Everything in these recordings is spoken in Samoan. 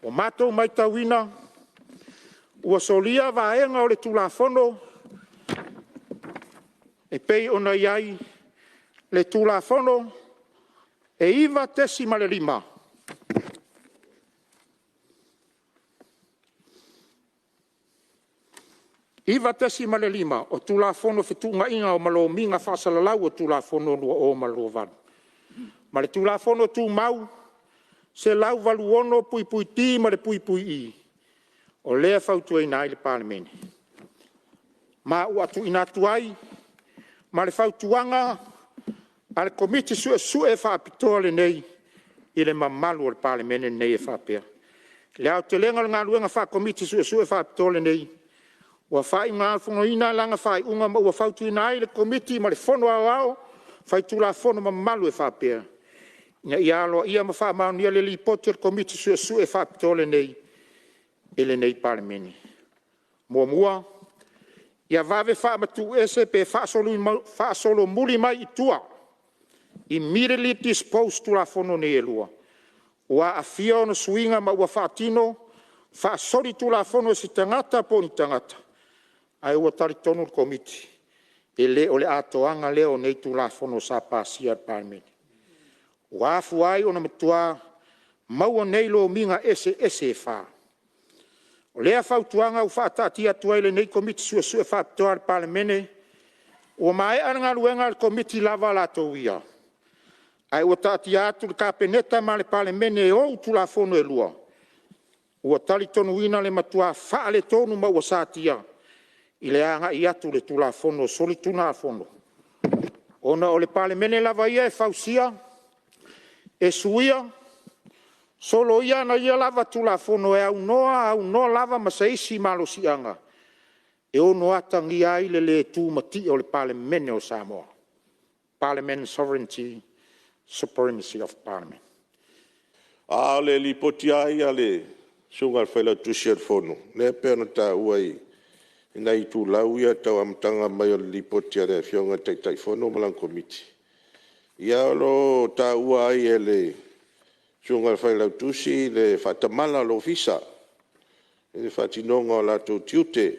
Ua matou matauina ua solia vaega o le Tulafono e pei ona i ai le Tulafono e 9.5, 9.5 o Tulafono o Fetuunaiga o ma Lomiga Faasalalau o Tulafono 2028 ma le Tulafono Tumau 186(D) ma le (E), o lea e fautuaina ai le Palemene, ma ua tuuina atu ai ma le fautuaga a le Komiti Suesue Faapitoa lenei i le mamalu o le Palemene lenei e faapea: I le aotelega o le galuega Faa-Komiti Suesue Faapitoa lenei, ua faaiugafonoina lana faaiuga ma ua fautuaina ai le Komiti ma le Fono Aoao Faitulafono mamalu e faapea: Ina ia aloaia ma faamaonia le Lipoti a le Komiti Suesue Faapitoa lenei i lenei Palemene. Muamua, ia vave faamatuuese pe faasolomuli mai i tua, immediately dispose Tulafono nei e 2, ua aafia ona suiga ma ua faatino faasolitulafono e se tagata po o ni tagata, ae ua talitonu le Komiti, e le o le atoaga lea o nei Tulafono sa pasia e le Palemene, ua afua ai ona matua maua nei lomiga eseese e 4. O lea fautuaga ua faataatia atu ai e lenei Komiti Suesue Faapitoa a le Palemene, ua maea le galuega a le Komiti lava latou ia, ae ua taatia atu i le Kapeneta ma le Palemene e ou Tulafono e 2, ua talitonuina le matua faaletonu ma ua satia i le agai atu i le Tulafono o Soligatulafono, ona o le Palemene lava ia e fausia, e suia, soloia ana ia lava Tulafono e aunoa aunoa lava ma se isi malosiaga e ono atagia ai le le tumatie o le Palemene o Samoa, Parliament Sovereignty Supremacy of Parliament. A o le Lipoti lava ia a le Susuga i le Failautusi o le Fono, lea e pei ona taua i nai itulau ia i le tau amataga mai o le Lipoti a le Afioga i le Taitaifono ma lana Komiti, ia o lo o taua ai e le Susuga i le Failautusi le faatamala o le Ofisa i le faatinoga o latou tiute.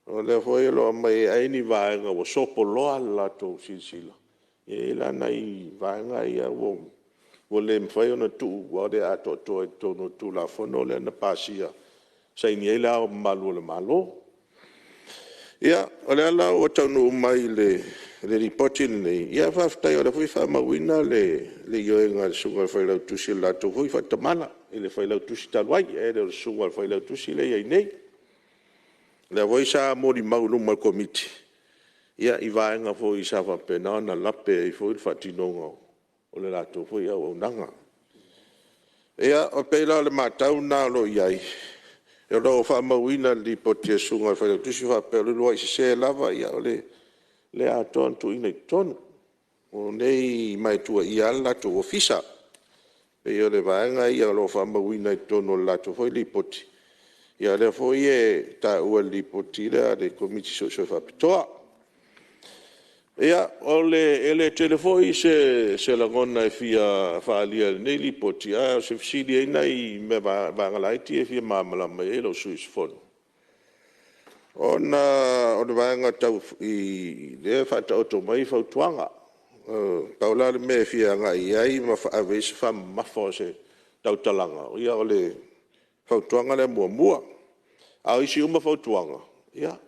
O lea foi o lo o aumai ai ni vaega ua sopoloa le latou silasila, e i ai la nai vaega ia ua le mafai ona tuu ua le atoatoa i totonu o le Tulafono lea na pasia e saini ai Le Ao Mamalu o le Malo. Ia, o lea la ua taunuu mai i le Lipoti lenei, ia faafetai o lea foi e faamauina le ioega a le Susuga i le Failautusi i le latou foi faatamala i le Failautusi talu ai, ae le o le Susuga i le Failautusi lea e i ai nei. O lea foi sa molimau i luma o le Komiti i vaega foi sa faapena ona lape ai foi le faatinoga o le latou foi auaunaga. Ia, e pei la o le matau lena o lo o i ai, o lo o faamauina i le Lipoti a le Susuga i le Failautusi e faapea o le uluai sese lava o le le atoa ona tuuina i totonu o nei ma e tuuaia lava le latou Ofisa. E pei o le vaega ia o lo o faamauina i totonu o le latou foi Lipoti, ia o lea foi e taua i le Lipoti lea a le Komiti Suesue Faapitoa. Ia, e le tele foi se lagona e fia faaalia i lenei Lipoti, ae o se fesili e i ai nai vaega laiti ia e fia malamalama i ai lou sui usufono, ona o le vaega tau i lea e faataoto mai fautuaga. Pau la le mea e fia agai i ai ma ave i ai se faamamafa o se tautalaga, ia o le fautuaga lea muamua. A o isi uma fautuaga, ia,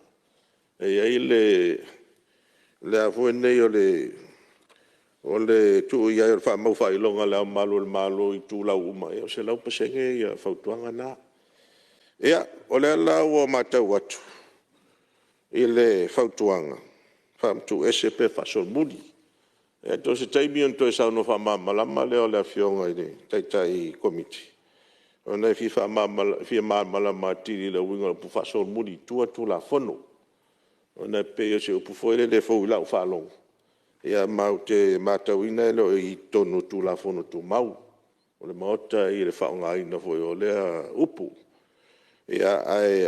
e i ai le a foi nei o le tuu i ai o le faamaufaailoga a Le Ao Mamalu o le Malo i itulau uma, ia e 100% fautuaga na. Ia, o lea la ua matau atu i le fautuaga, faamatuu ese pe faasolomuli. Ia atonu o se taimi ona toe saunoa faamalamalama lea o le Afioga i le Taitai Komiti, ona e fia malamalama atili i le uiga o le upu faasolomuli i tua Tulafono, ona e pei o se upu foi lele e fou i lau faalogo, ia ma ou te matauina e le o i totonu o Tulafono Tumau o le Maota le faaaogaina foi o lea upu.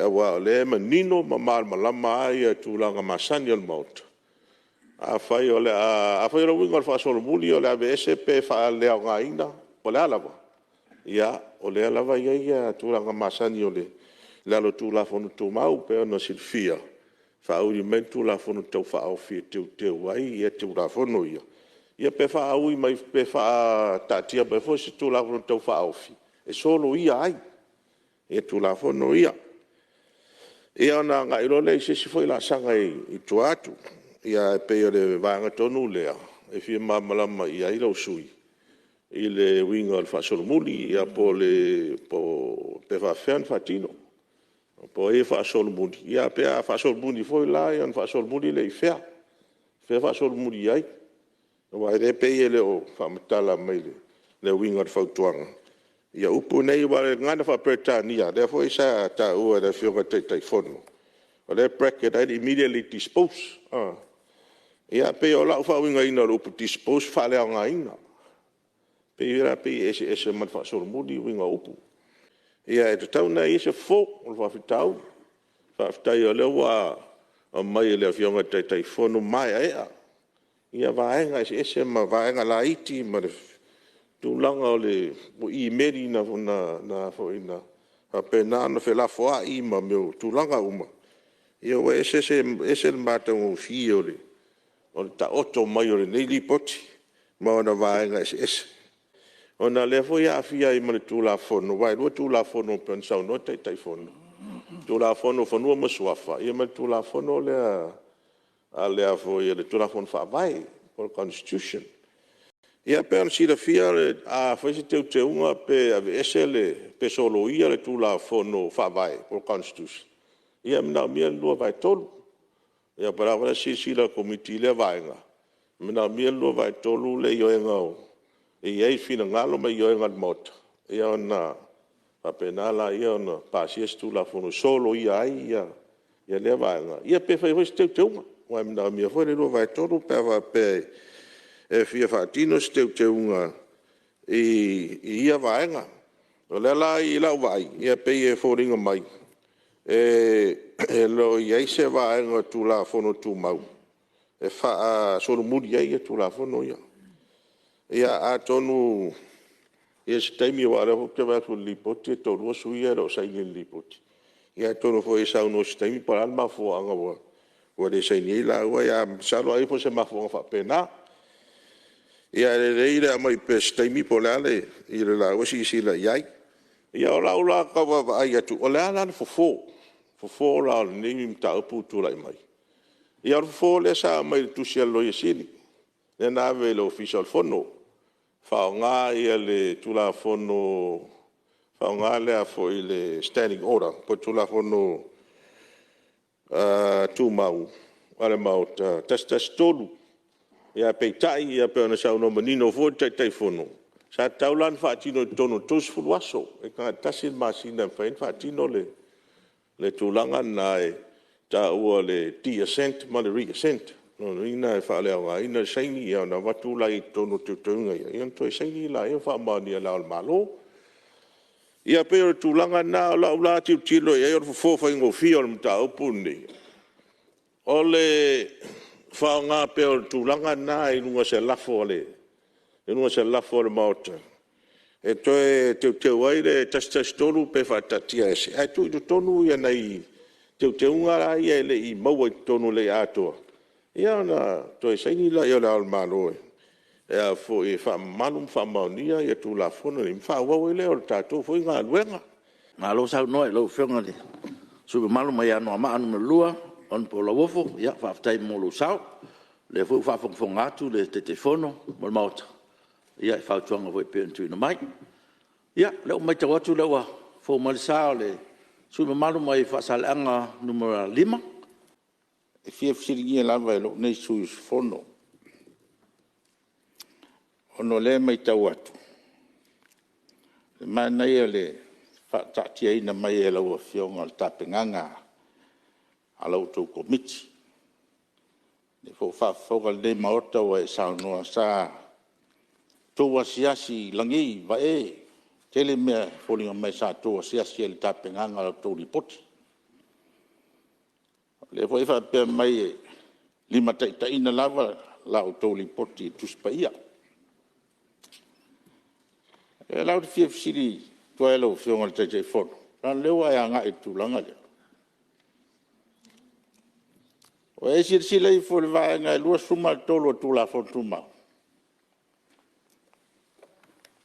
Aua o lea e manino ma malamalama lava tulaga masani o le Maota, afai o le uiga o le faasolomuli o le aveese pe faaleaogaina po o le a lava, ia, o lea lava e i ai tulaga masani i lalo o Tulafono Tumau. E pei ona silafia, e faaui mai le Tulafono Tau Faaofi e teuteu ai Tulafono ia, ia pe faataatia mai foi se Tulafono Tau Faaofi e soloia ai Tulafono ia. Ia ona agai loa lea i se isi foi laasaga i tua atu. Ae pei o le vaega tonu lea e fia malamalama i ai lou sui usufono i le uiga o le faasolomuli, ia pe faapefea ona faatino, po o ai e faasolomuli, pe a faasolomuli foi la, ona faasolomuli lea i fea? O fea e faasolomuli i ai? Aua o lea e pei e le o faamatala mai i le uiga o le fautuaga upu nei. Aua o le gagana faa-Peretania lea foi sa taua e le Afioga i le Taitaifono, o lea e bracket ai le immediately dispose. Ia pei o lau faauigaina o le upu dispose e faaleaogaina. E pei la e eseese ma le faasolomuli uiga o upu. Ia e tatau ona i ai se fofo o le faafitauli. Faafetai o lea ua aumai e le Afioga i le Taitaifono maeaea vaega eseese ma vaega laiti ma le tulaga o imeli na faapena ona felafoai ma mea o tulaga uma, ia ua ese le matagofie o le taoto mai o lenei Lipoti ma ona vaega eseese, ona o lea foi e aafia ai ma le Tulafono, aua e 2 Tulafono pei ona saunoa le Taitaifono, Tulafono o Fanua ma Suafa ma le Tulafono lea o le Tulafono Faavae po o le Constitution. Ia pei ona silafia a fai se teuteuga pe aveese pe soloia le Tulafono Faavae po o le Constitution, ia e manaomia le 2/3. Ia po o le a foi la se silasila a le Komiti i lea vaega, e manaomia le 2/3 le ioega e i ai finagalo ma le ioega a le Maota, ia ona faapena lea ona pasia se Tulafono e soloia ai lea vaega, ia pe fai foi se teuteuga, aua e manaomia foi le 2/3 pe a faapea e fia faatino se teuteuga i ia vaega. O lea la i lau vaai, e pei e foliga mai e le o i ai se vaega o le Tulafono Tumau e faasolomuli ai Tulafono ia. Ia atonu i se taimi, aua o lea foi ou te vaai atu i le Lipoti e toalua sui usufono ia e le o saini i le Lipoti, ia atonu foi e saunoa i se taimi po o le a le mafuaaga ua le saini ai laua, ae masalo ai po o se mafuaaga faapena. Ia ae lelei le aumai pea i se taimi po o le a le laua silasila i ai. Ia o lau la tau vaavaai atu, o le a la le fofo? Le fofo la o lenei mataupu ua tulai mai? Ia o le fofo lea sa aumai i le tusi a le Loia Sili lea na ave i le Ofisa o le Fono, faaaoga le Tulafono, faaaoga le Standing Order po o le Tulafono Tumau a le Maota 113. Aepeitai e pei ona saunoa manino foi le Taitaifono, sa tatau la ona faatino i totonu o le 30 aso, pe na o le tasi le masina e mafai ai ona faatino le tulaga lena e taua o le de-assent ma le re-assent. O lona uiga e faaleaogaina le saini ona avatu lea i totonu o teuteuga ia, ona toe saini lea ma faamaonia e Le Ao o le Malo. Ia pei o le tulaga lena. O lau la tilotilo i ai o le fofo faigofie o le mataupu lenei, o le faaaoga pea o le tulaga lena i luga o se lafo a le Maota e toe teuteu ai le 113 pe faataatiaese ae tuu i totonu nai teuteuga la ia e le i maua i totonu e le i atoa, ia ona toe saini lea o Le Ao o le Malo e faamamalu ma faamaonia Tulafono ia ona faaauau ai lea o le tatou foi galuega. Malo saunoa i lau Afioga i le sui usufono mamalu mai Anoamaa 2, Hon Lauofo, faafetai mo lou sao. O lea foi ua faafogafoga atu le Taitaifono ma le Maota i fautuaga foi e pei ona tuuina mai. Ia, o lea ua matau atu o lea ua fou mai le sa o le sui usufono mamalu mai Faasaleleaga 5. E fia fesiligia lava e lou nei sui usufono, ona o lea e matau atu, e manaia le faataatiaina mai e lau Afioga o le tapenaga a la outou Komiti. O lea foi ua faafofoga lenei Maota ua e saunoa sa outou asiasi i lagī, vae, e tele mea e foliga mai sa outou asiasi ai i le tapenaga o la outou Lipoti. O lea foi e faapea mai e limataitaiina lava la outou Lipoti i le Tusi Paia. O lea la ou te fia fesili atu ai lau Afioga i le Taitaifono, leaga o lea ua e agai i le tulaga lea. Ua e silasila ifo i le Vaega 23 o le Tulafono Tumau?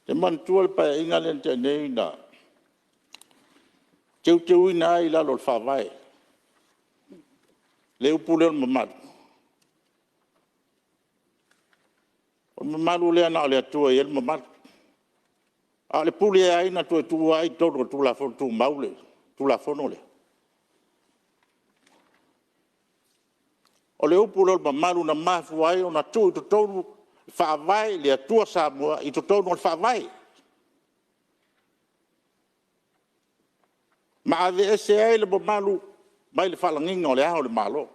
E manatua le Paeaiga lea na tea nei na teuteuina ai i lalo o le Faavae le upu lea o le mamalu. O le mamalu lea na o le Atua e i ai le mamalu. A o le pule a ai na toe tuua ai i totonu o le Tulafono Tumau le Tulafono lea? O le upu lea o le mamalu na mafua ai ona tuu i totonu e faavae i le Atua Samoa i totonu o le Faavae. Ma aveese ai le mamalu mai le faalagiga o le Ao o le Malo.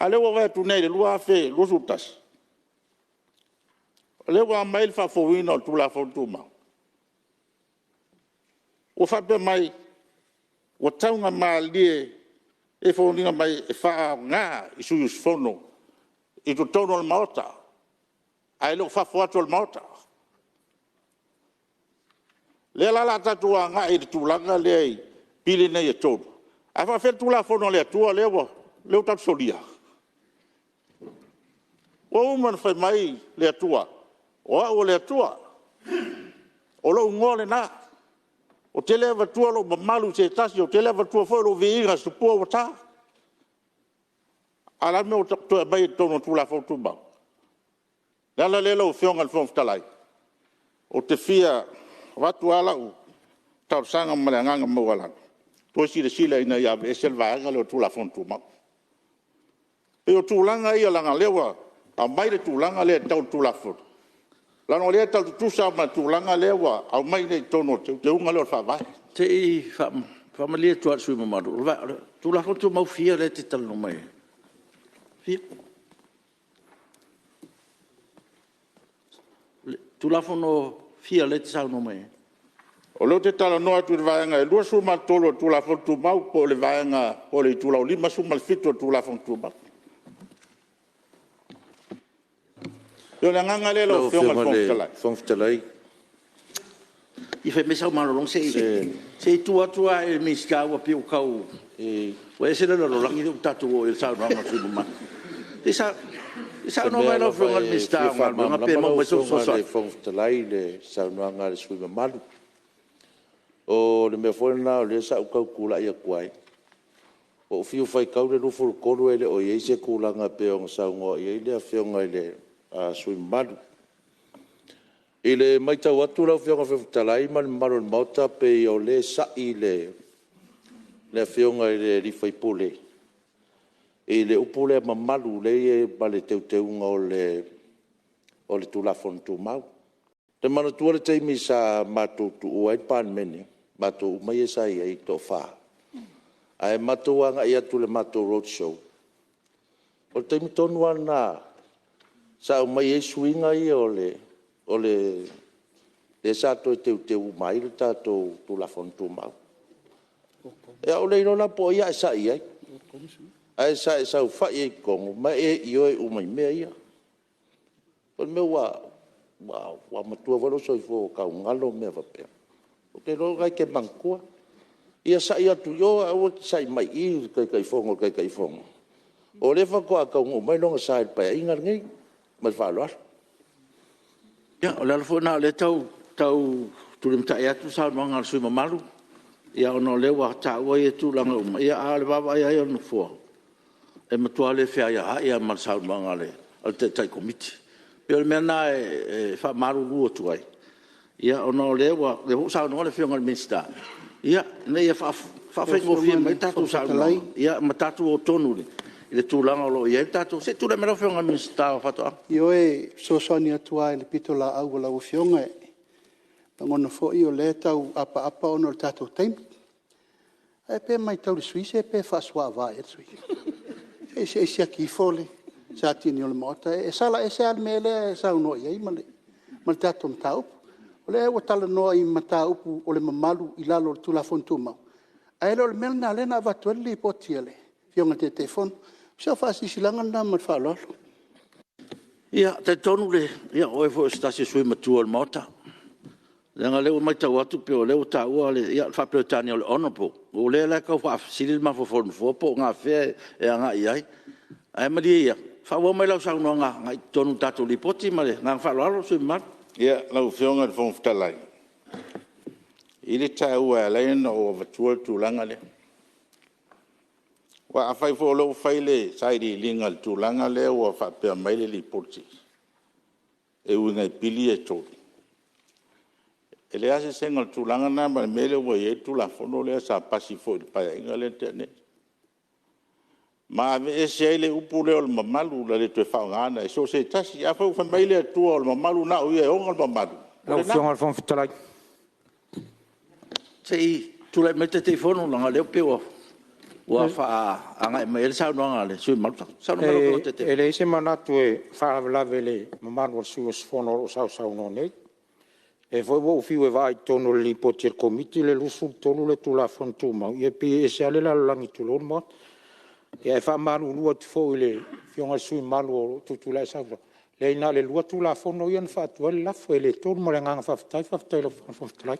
A o lea ua ou vaai atu nei i le 2021, o lea ua aumai le faafouina o le Tulafono Tumau, ua faapea mai, ua taugamalie e foliga mai e faaaoga i sui usufono i totonu o le Maota, ae le o fafo atu o le Maota. O lea la o le a tatou agai i le tulaga lea i pili nei e 3, ae faapefea le Tulafono a le Atua lea ua tatou solia? Ua uma ona fai mai le Atua, o au o le Atua, o lou igoa lena. Ou te le avatua lou mamalu i se tasi, ou te le avatua foi lou viiga i se tupua ua ta. A o le a le mea ua toe aumai ai i totonu o le Tulafono Tumau? O le ala lea lau Afioga i le Fofoga Fetalai, ou te fia avatu lava lau talosaga ma le agaga maualalo, toe silasila ina ia aveese le vaega lea o le Tulafono Tumau. E pei o tulaga ia leaga o lea ua aumai le tulaga lea tau le Tulafono, leaga o lea e tau tutusa lava ma le tulaga lea ua aumai nei i totonu o le teuteuga lea o le Faavae. Se i faamalie atu lava i le sui usufono mamalu, o le Tulafono Tumau fia lea e te talanoa mai ai? E fia? Tulafono fia lea e te saunoa mai ai? O lea ou te talanoa atu i le Vaega 23 o le Tulafono Tumau po o le vaega po o le itulau 57 o le Tulafono Tumau. E pei o le agaga lea lau Afioga i le Fofoga Fetalai. Ia fai maia sau malologa se i tuu atu lava i le Minisita ua pei ua tau... Ua ese le lalolagi lea ua tatou oo i ai i le saunoaga a le sui usufono mamalu. Se i saunoa mai lau Afioga i le Minisita o Galuega pe maua mai sau O se mea lava e fia faamalamalama lau Afioga i le Fofoga Fetalai i le saunoaga a le sui usufono mamalu. O le mea foi lena o lea sa ou tau tulai atu ai, ua ou fiu e faitau le 23 e le o i ai se tulaga e pei ona saunoa i ai le Afioga i le sui usufono mamalu. I le matau atu lau Afioga i le Fofoga Fetalai ma le mamalu o le Maota, e pei o lea e sa'i le Afioga i le sui usufono i le upu lea mamalu lea e i ai ma le teuteuga o le Tulafono Tumau. Ou te manatua le taimi sa matou tuua ai le Palemene, matou uma ia sa i ai e toa-fa, ae matou agai atu i le matou road show, o le taimi tonu lava lena sa aumai ai suiga ia lea sa toe teuteu uma ai le tatou Tulafono Tumau. Ia ua le iloa la po o ai a e sa'i i ai, ae sa e saofai ai i totonu ma e ioe uma i mea ia. O le mea ua matua foi lou soifua ua tau galo mea faapena. Ou te iloa o lena e te manatua. Ia sa'i atu i o ae aua e te sa'i mai i i i le Taitaifono i le Taitaifono, o lea faatoa taunuu mai lona sa i le Paeaiga lenei. Ma le faaaloalo. Ia, o le ala foi lena o lea e tau tulimatai atu le saunoaga a le sui usufono mamalu, ona o lea ua taua ia tulaga uma, a o le vaavaai lava ia a le Nofoa, e matua le feaiaai lava ma le saunoaga a le Taitai Komiti. E pei o le mea lena e faamalulu atu ai, ona o lea foi ua saunoa le Afioga i le Minisita, ina ia faafaigofie mai a tatou saunoaga ma tatou o tonu i le tulaga o lo o i ai le tatou... Se i tulai mai lau Afioga i le Minisita o Faatoaga. Ioe, e fesoasoani atu lava i le pitolaau a lau Afioga, e lagona foi o lea e tau apaapa ona o le tatou taimi. Ae pei e matau i le sui usufono pe faasuaava ea le sui usufono. Se i siaki ifo le Satini o le Maota, e sala ese lava le mea lea e saunoa i ai ma le tatou mataupu. O lea ua talanoa i mataupu o le mamalu i lalo o le Tulafono Tumau, ae le o le mea lena o lea na avatu ai le Lipoti a le Afioga i le Taitaifono. O si au faasilasilaga lena ma le faaaloalo. Ia, e talitonu o oe foi o se tasi o sui usufono matua o le Maota. Leaga o lea ua matau atu pei o lea ua taua le faa-Peretania o le Honourable. O lea la e tau faafesili le mafaufau o le Nofoa po o gafea e agai i ai. Ae malie ia, faaauau mai lau saunoaga agai i totonu o le tatou Lipoti ma le agaga faaaloalo le sui usufono mamalu. Ia, lau Afioga i le Fofoga Fetalai, e i ai le taua e ala ai ona ou avatua le tulaga lea. Aua afai foi o lea ua fai le sailiiliga i le tulaga lea ua faapea mai le Lipoti e uiga i pili ia e 3, e leai lava se eseesega o le tulaga lena ma le mea lea ua i ai le Tulafono lea sa pasi foi i le Paeaiga lea na tea nei, ma aveese ai le upu lea o le mamalu ua le toe faaaogaina e so o se tasi. Afai ua fai mai le Atua o le mamalu na o Ia e ona le mamalu, o Lau lena. Afioga i le Fofoga Fetalai… Se i tulai mai le Taitaifono leaga o lea pei ua agai mai i ai le saunoaga a le sui usufono mamalu. Saunoa mai lau Afioga i le Taitaifono. E leai se manatu e faalavelave i le mamalu o sui usufono o lo o sausaunoa nei. O lea foi ua ou fiu e vaai i totonu o le Lipoti a le Komiti le 23 o le Tulafono Tumau, ia e pei e ese lava le lalolagi tulou le Maota. Ae faamalulu atu foi i le Afioga i le sui usufono mamalu o lo o tutulai e saunoa, leai na o le 2 Tulafono ia na faatu ai le lafo, e le 3. Ma le agaga faafetai. Faafetai i lau Afioga i le Fofoga Fetalai.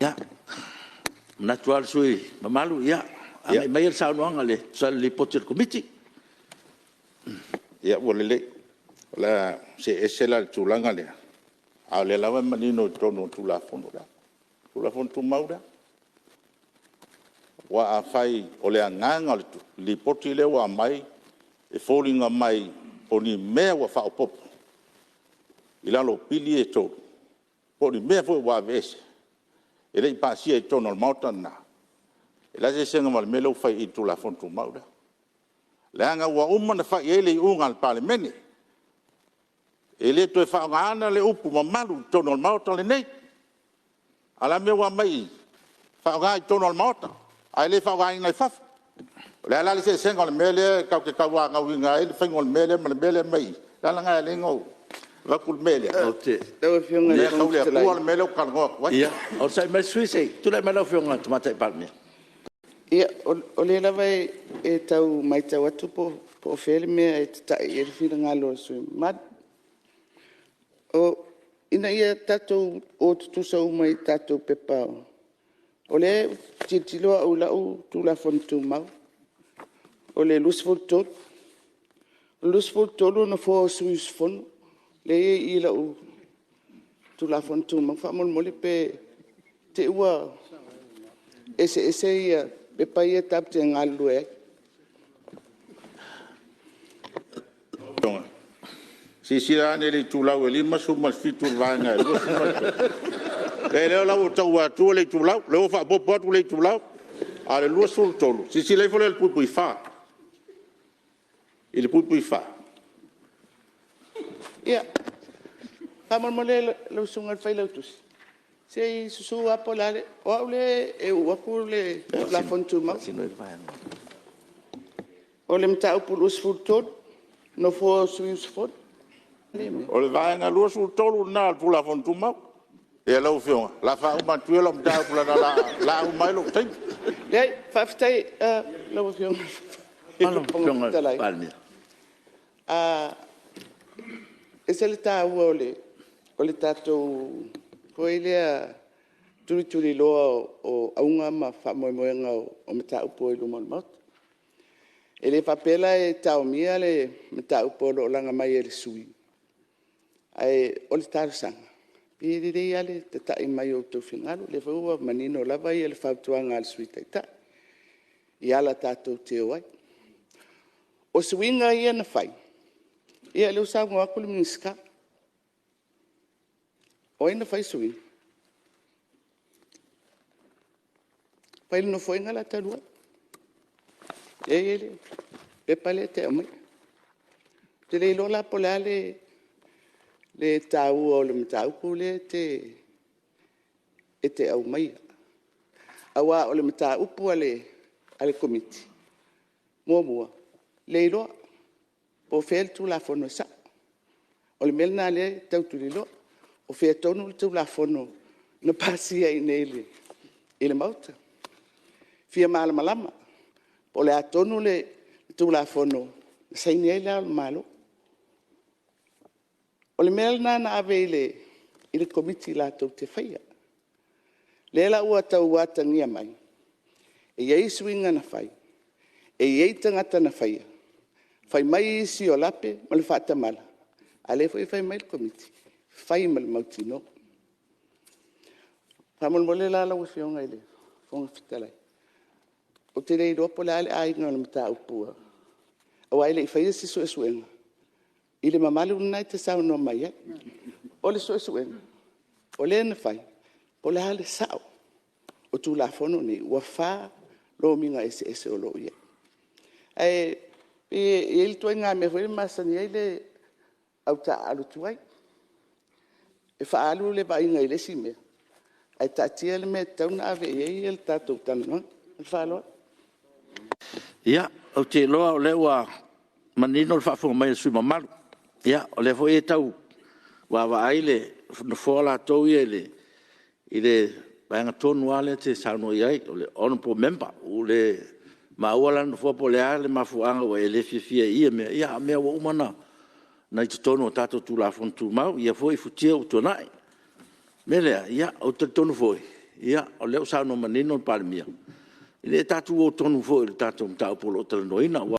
Ia, e manatu lava le sui usufono mamalu, ia, agai maia le saunoaga e tusa ai o le Lipoti a le Komiti. Ia, ua lelei. O le a see ese la i le tulaga lea, a o lea lava e manino i totonu o le Tulafono lea, Tulafono Tumau lea. Aua afai o le agaga o le Lipoti lea ua aumai e foliga mai o ni mea ua faaopoopo i lalo o pili ia e 3, po o ni mea foi ua aveese e le i pasia i totonu o le Maota lena, e leai lava se eseesega ma le mea lea ua fai i i le Tulafono Tumau lea. Leaga ua uma ona fai i ai le iuga a le Palemene, e le toe faaaogaina le upu mamalu i totonu o le Maota lenei. A o le a le mea ua aumai i i? Faaaoga i totonu o le Maota ae le faaaogaina i fafo. O le a la le eseesega o le mea lea tatou te tauanauina ai le faiga o le mea lea ma le mea lea e aumai i i? O le ala lena e ala ai ona ou avatu le mea lea, o mea tau le Atua le mea lea ou te talanoa atu ai. Ia, onosai mai le sui usufono se i tulai mai lau Afioga i le Tamaitai Palemia. Ia, o lea lava e tau matau atu po o fea le mea e tatai i ai le finagalo o le sui usufono mamalu. Ina ia tatou o tutusa uma i tatou pepa, o lea ou te tilotilo au i lau Tulafono Tumau o le 23. O le 23 o Nofoa o sui usufono lea e i i i lau Tulafono Tumau. Faamolemole pe te i ua eseese pepa ia tatou te galulue ai. Silasila ane i le itulau e 57 o le vaega 23. Leai o lea la ua ou taua atua le itulau, o lea ua faaopoopo atu le itulau. A o le 23, silasila ifo la i le (4). I le (4). Ia, faamolemole lau Susuga i le Failautusi, se i susu lava po o le a le… O au lea e uu atu le Tulafono Tumau. O le mataupu 23, Nofoa o sui usufono. O le vaega 23 lena o le Tulafono Tumau. Ia lau Afioga, o le a faauma atu ia lau mataupu leaga o le a uma ai lou taimi. Leai, faafetai lau Afioga i le Fofoga Fetalai, e ese le taua o le tatou foi lea tulituliloa o auga ma faamoemoega o mataupu ua i luma o le Maota. E le faapea la e taomia le mataupu o lo o laga mai e le sui usufono, ae o le talosaga, e pei e lelei lava le tatai mai o outou finagalo. O lea foi ua manino lava le fautuaga a le Sui Taitai i ala tatou te o ai. O suiga ia na fai, ia o lea ua saunoa atu le Minisita. O ai na faia suiga? Na fai e le Nofoaiga lea talu ai, lea e i ai le pepa lea e te aumaia. Ou te le iloa la po o le a le taua o le mataupu lea e te aumaia, aua o le mataupu a le Komiti, muamua, le iloa po o fea le Tulafono e sao. O le mea lena o lea e tau tuliloa, o fea tonu le Tulafono na pasia i inei i le Maota. E fia malamalama po o le a tonu le Tulafono na saini ai Le Ao o le Malo. O le mea lena na ave i le i le Komiti latou te faia. O lea la ua tau atagia mai, e i ai suiga na fai, e i ai tagata na faia, fai mai isi o lape ma le faatamala, a o lea foi e fai mai le Komiti, fai ma le mautinoa. Faamolemole la lau Afioga i le Fofoga Fetalai, ou te le iloa po o le a le aiga o le mataupu aua e le i faia se suesuega i le mamalu lena e te saunoa mai ai. O le suesuega o lea na fai, po o le a le sao o Tulafono nei ua 4 lomiga eseese o lo o i ai. Ae pei e i ai le ituaiga mea foi lea e masani ai le au taaalo tuai, e faaalu le vaaiga i le isi mea, ae taatia le mea e tatau ona ave i ai le tatou talanoaga. Ma le faaaloalo. Ia, ou te iloa o lea ua manino le faafofoga mai a le sui usufono mamalu. Ia, o lea foi e tau vaavaai le Nofoa latou ia i le vaega tonu lava lea e te saunoa i ai, o le honorable member. Ua le maua la e le Nofoa po o le a le mafuaaga ua e le fiafia ai i ia mea, a o mea ua uma ona i totonu o tatou Tulafono Tumau i ia foi futia ua tuanai. O le mea lea, ou te talitonu foi, o lea ua saunoa manino le Palemia, ia tatou o tonu foi i le tatou mataupu o lo o talanoaina.